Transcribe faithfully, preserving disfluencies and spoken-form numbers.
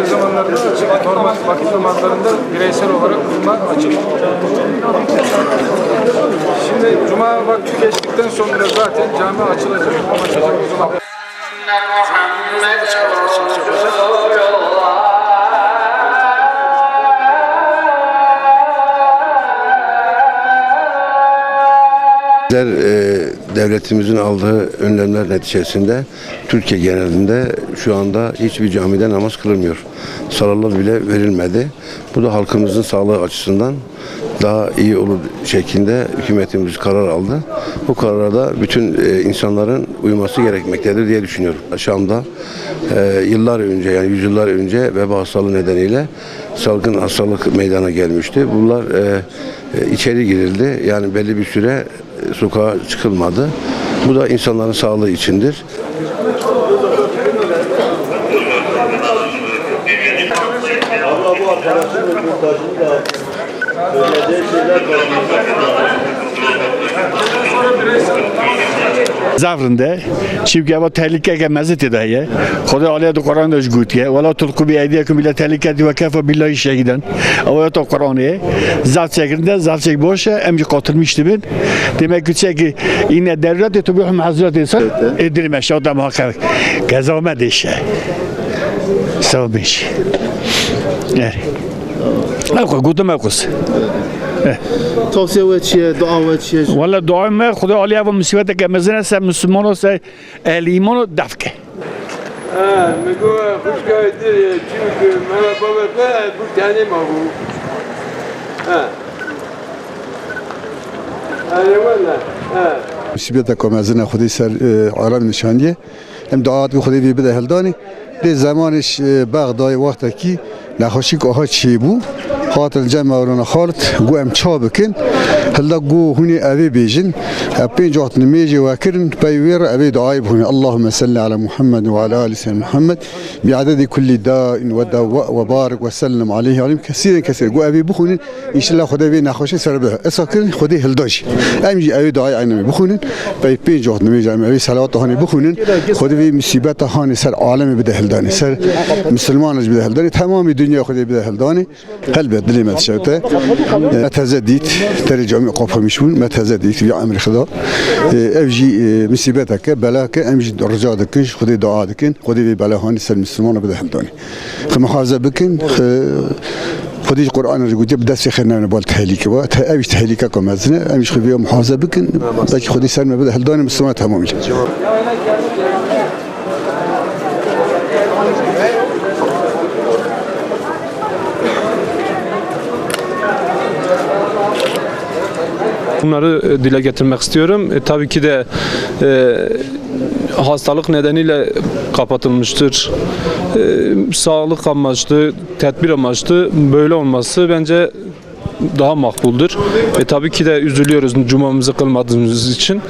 Zamanlarda açık, normal vakit zamanlarında bireysel olarak bulunmak açık. Şimdi cuma vakti geçtikten sonra zaten cami açılacak. Açılacak o zaman. Bizler, e, devletimizin aldığı önlemler neticesinde Türkiye genelinde şu anda hiçbir camide namaz kılınmıyor. Salalar bile verilmedi. Bu da halkımızın sağlığı açısından daha iyi olur şeklinde hükümetimiz karar aldı. Bu karara da bütün, e, insanların uyması gerekmektedir diye düşünüyorum. Şam'da, e, yıllar önce, yani yüzyıllar önce veba hastalığı nedeniyle salgın hastalık meydana gelmişti. Bunlar, e, e, içeri girildi. Yani belli bir süre sokağa çıkılmadı. Bu da insanların sağlığı içindir. Zaf rind e. Çimkî eva tehlikeke mezin tê de heye. Xwedê aliyê di Quran de jî gotiye: "Wela tulqû bi eydiyekum île tehlîke" diye, "Kefa billahî şehîden." Ew ya to Quranê. Zaf çek rind e, zaf çek baş e, em jî qatilmîş dibin. Demek ki çekî îne derûretê tu bihum hezretê ser, ê dilê me şewta muhakkak. Geza me dêşe. Sağ ol beş. Ew xwe gotim ew qis. Tavsiye we çi ye? Dua we çi ye? Wala dua me, Xwedê aliyê eva musîbeteke mezin e ser Mislimano, ser ehlî îmano def ke. Ha, mi got, xwişka dir, çi bike, me ve bavê xwe, bu tenê ma bû. Ha. Erê wele, ha. Musîbeteke mezin e Xwedê ser, e, alem nişandiye. Em dua dikin Xwedê vê bide hildanê. Lê zemanê ji, e, Bexdayê wextekî nexweşîk aha çêbû. Hatin cem Mewlana Xalid, got, "Em ça bikin?" Hilda got, "Hûn ê evê bêjin." Ev pênc wext nimêjê we kirin, pey wê re evê duayê bixwînin. Allahümme salli ala Muhammed ve ala ali seyyidina Muhammed bi adedi kulli dain ve dawa ve barik ve sellim aleyhi aleyhi kesîren kesîren. Got, "Evê bixwînin, înşallah Xwedê vê nexweşê ser bide." Esa kirin, Xwedê hilda jî. Em jî evê duayê eynî bixwînin. Pey pênc wext nimêja em evê selawat hanê bixwînin. Xwedê vê musîbeta hanê ser alemê bide hildanê. Ser misilmanan jî bide hildanê. Temamê dinya Xwedê bide hildanê. Helbet dilê me dişewite. Me teze dît, terê camî qapamiş bûn, me teze dît vî emrê Xweda. Ev jî, e, musîbeteke, belake, em jî rica dikin, ji Xwedê dua dikin, Xwedê vê bela hanê ser misilmana bide hildanê. Xwe muhafaze bikin, xwe, Xwedê ji Qur'ana jî gotiye, bi destê xwe newne bal tehlîke wa. Te-, ev jî tehlîkeka mezin e, em jî xwe vê muhafaze bikin, belkî Xwedê ser me bide hildanê misilmana temamî. Bunları, e, dile getirmek istiyorum. E, tabii ki de, e, hastalık nedeniyle kapatılmıştır. E, sağlık amaçlı, tedbir amaçlı böyle olması bence daha makbuldür. E, tabii ki de üzülüyoruz cumamızı kılmadığımız için.